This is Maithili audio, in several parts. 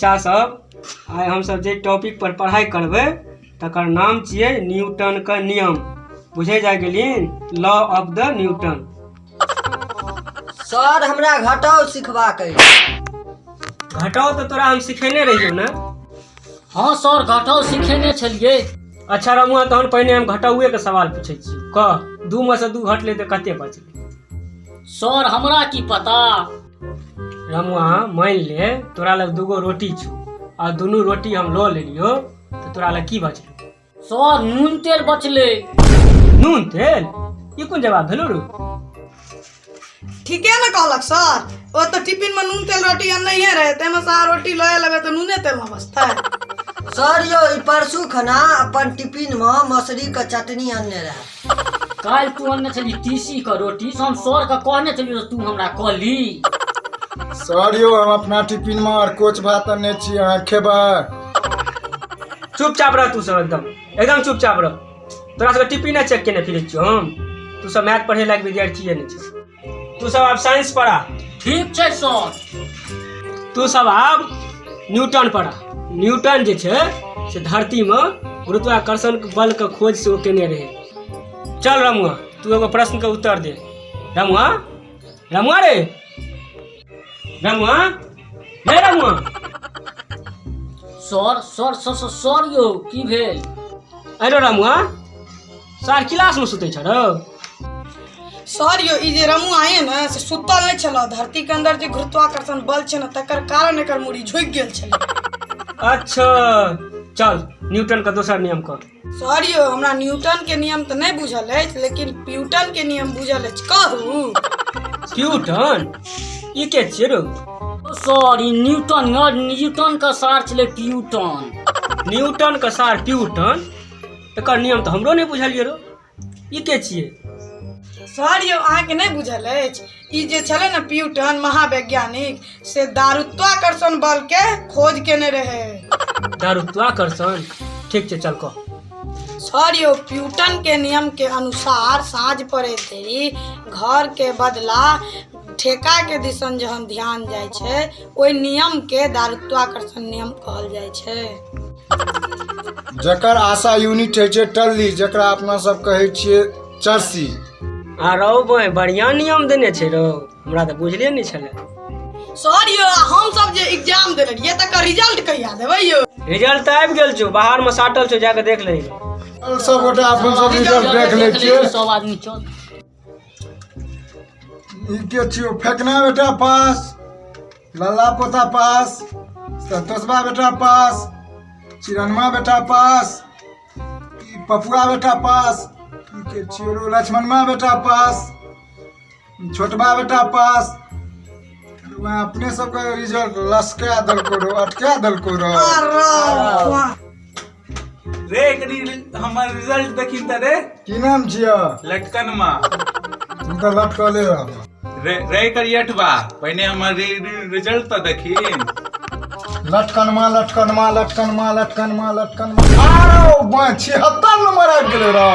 बच्चा सब, आइ हमसब जे टॉपिक पर पढ़ाइ करबै तकर नाम छियै न्यूटन के नियम। बुझै जा गेलिन? Law of the Newton. Sir, हमरा घटाव सिखबाक अछि। घटाव तऽ तोरा हम सिखेने रहियौ ने? हँ सर, घटाव सिखेने छलियै। अच्छा रमुआ, तहन पहिने हम घटाउए के सवाल पूछै छियौ। कह, 2 मे से 2 घटलै तऽ कते बचलै? सर, हमरा की पता। रमुआ, मानि ले तोरा लग 2 रोटी छौ आ दुनू रोटी हम लऽ लेलियौ, तऽ तोरा लग की बचलै? सर, नून तेल बचलै। नून तेल? ई कोन जवाब भेलो रो? ठीके ने कहलक सर, ओ तऽ टिफिन में नून तेल रोटी अननहिए रहे, ताहिमे से अहाँ रोटी लए लेबै तऽ नूने तेल में बचतै। सर यौ, ई परसू खना अपन टिफिन में मसुरी के चटनी अनने रहे। काल्हि तू अनने छली तीसी के रोटी, से हम सर के कहने छलियै तू हमरा कहली। सर यौ, हम अपना टिफिन में अरकोच भात अनने छी, अहाँ खेबै? चुपचाप रह तू सब, एकदम एकदम चुपचाप रह। तोरा सबके टिफिन चेक केने फिरै छियौ हम। तू सब मैथ पढ़े लायक विद्यार्थी नहि छै। तू सब आब साइंस पढ़ा। ठीक छै सर। तू सब आब न्यूटन पढ़ा। न्यूटन जे छै से धरतीमे गुरुत्वाकर्षण बल के खोज सेहो केने रहै। चल रमुआ, तू एगो प्रश्न के उत्तर दे। रमुआ, रमुआ रे, रमुआ रे, Ramua. Sir sir sir sir, sir यौ, की भेल? अरे रमुआ, सर क्लास में सुतै छ रौ? सर यौ, ई जे रमुआ ये ने से सुतल नहि छल, धरती के अंदर जे गुरुत्वाकर्षण बल छै ने तकर कारण एकर मुड़ी झुकि गेल छलै। अच्छा चल, न्यूटन के दोसर नियम कह। सर यौ, हमरा न्यूटन के नियम तऽ नहि बुझल अछि, लेकिन प्यूटन के नियम बुझल अछि, कहू? प्यूटन? ई के छियै रौ? सर, ई न्यूटन न्यूटन के सार छलै प्यूटन। न्यूटन के सार प्यूटन, एकर नियम तऽ हमरो नहि बुझल ये रौ। ई के छियै? सर यौ, अहाँके नहि बुझल अछि? ई जे छलै ने प्यूटन महावैज्ञानिक, से दारुत्वाकर्षण बल के खोज केने रहे। दारुत्वाकर्षण? ठीक छै, चल कह। सर यौ, प्यूटन के नियम के अनुसार साँझ पड़े देरी घर के बदला ठेका के दिसन जहन ध्यान जाइ छै, ओहि नियम के दारुत्वाकर्षण नियम कहल जाइ छै। जकर आशा यूनिट होइ छै टल्ली, जकरा अपना सब कहै छियै चरसी। आ रौ बहिं, बढ़िया नियम देने छै रौ, हमरा तऽ बुझले नहि छलै। सर यौ, हम सब जे एग्जाम देने रहियै तकर रिजल्ट कहिया देबै यौ? रिजल्ट तऽ आबि गेल छौ, बाहर मे साटल छौ, जाके देख लही। सब गोटा अपन सब रिजल्ट देख लै छियै। सब आदमी चल। ई के छियौ? फेकना बेटा पास, लल्ला पोता पास, संतोषबा बेटा पास, चिरनमा बेटा पास, ई पपुआ बेटा पास। ई के छियौ रौ? लक्ष्मणमा बेटा पास, छोटबा बेटा पास। वएह अपने सबके रिजल्ट लसका देलको रौ, अटका देलको रौ। रे, कनी हमर रिजल्ट देखी त रे। की नाम छियौ? लटकनमा। तू तऽ लटकले रह। रे रे करियठबा, पहिने हमर रिजल्ट तऽ देखी। लटकनमा, लटकनमा, लटकनमा, लटकनमा, लटकनमा। आरो बा, 76 नंबर आबि गेलै रौ।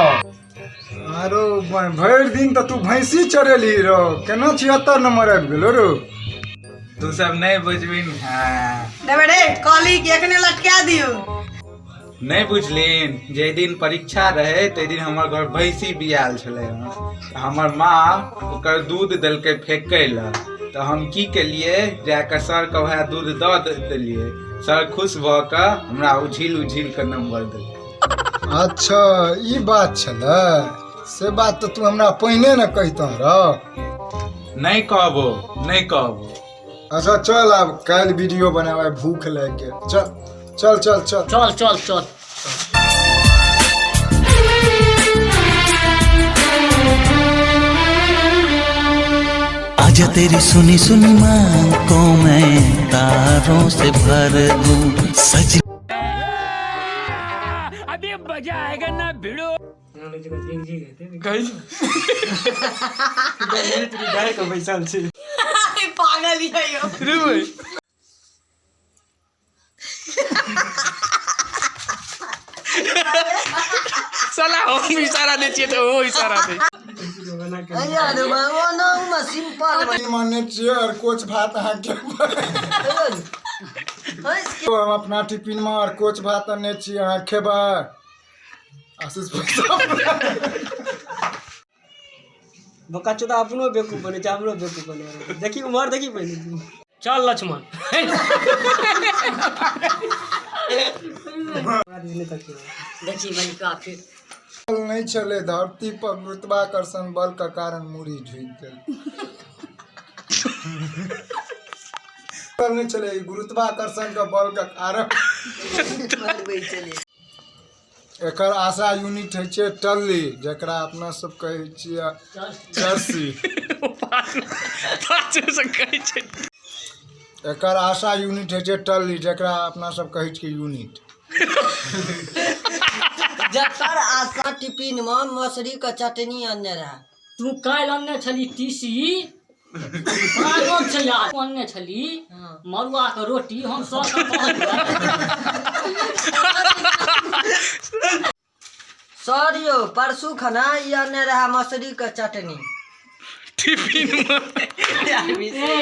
आरो बा, भरि दिन तऽ तू भैंसी चरेलही रौ, केना 76 नंबर आबि गेलो रौ? तू सब नहि बुझबिन। हाँ। देबै रे, कहली कि एखने लटका दियौ। नहि बुझलिन? जाहि दिन परीक्षा रहे ताहि दिन हमर घर भैंसी बियाल छलै हँ, तऽ हमर माँ ओकर दूध देलकै फेकै लए, तऽ हम की केलियै, जाकऽ सरके वएह दूध दऽ देलियै। सर खुश भऽ कऽ हमरा उझिल उझिल कऽ नंबर देलकै। अच्छा, ई बात छलै? से बात तऽ तू हमरा पहिने ने कहितह रौ। नहि कहबो, नहि कहबो। अच्छा चल, आब काल्हि वीडियो बनाबै, भूख लागि गेल। चल चल चल चल। चल चल चल। आजा, तेरी सुनी सुनी मांग को मैं तारों से भर दूं सज बैसल छी। पागल ये यौ। साला, हम इशारा दै छियै तऽ ओहो इशारा दै। यार, ओना सिंपल। मानने छियै, और कोच भात अहाँके। हँसि के हम अपना टिफिन मे अरकोच भात अनने छी, अहाँ खेबै? आशीष पैसा। बोका चोदा अपनो बेवकूफ बनै छै, हमरो बेवकूफ बनै। देखी उम्हर, देखी पहिले। चल लक्ष्मण, हमरा दिस नहि तकियौ। देखी मलिका फिर। नहि छलै धरती पर गुरुत्वाकर्षण बल के कारण मूड़ी झुकि गेल। बल नहि छलै, गुरुत्वाकर्षण के बल के कारण। मरबै छलै। एकर आशा यूनिट होइ छै टल्ली, जकरा अपना सब कहै छियै चरसी। पाछू से कहै छै। एकर आशा यूनिट होइ छै टल्ली, जकरा अपना सब कहै छियै यूनिट। जकर आशा टिफिन मे मसुरी के चटनी अनने रहए। तू काल्हि अनने छली तीसी, पागल छै यार। तू अनने छली मड़ुआ के रोटी, हम सर के कहलियै। सर यौ, परसू खना ई अनने रहए मसुरी के चटनी टिफिन में। ए।